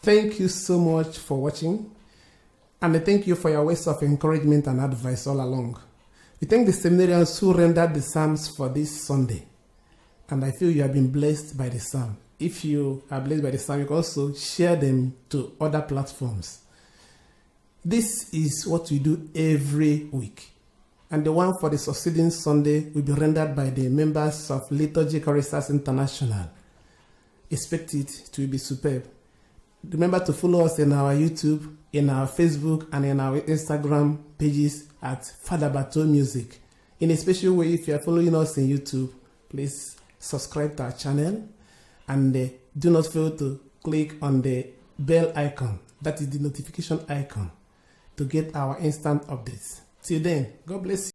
Thank you so much for watching, and I thank you for your words of encouragement and advice all along. We thank the seminarians who rendered the psalms for this Sunday. And I feel you have been blessed by the psalm. If you are blessed by the psalm, you can also share them to other platforms. This is what we do every week. And the one for the succeeding Sunday will be rendered by the members of Liturgy Choristers International. Expect it to be superb. Remember to follow us in our YouTube, in our Facebook, and in our Instagram pages at Father Bato Music. In a special way, if you are following us in YouTube, please subscribe to our channel and do not fail to click on the bell icon, that is the notification icon, to get our instant updates. Till then, God bless you.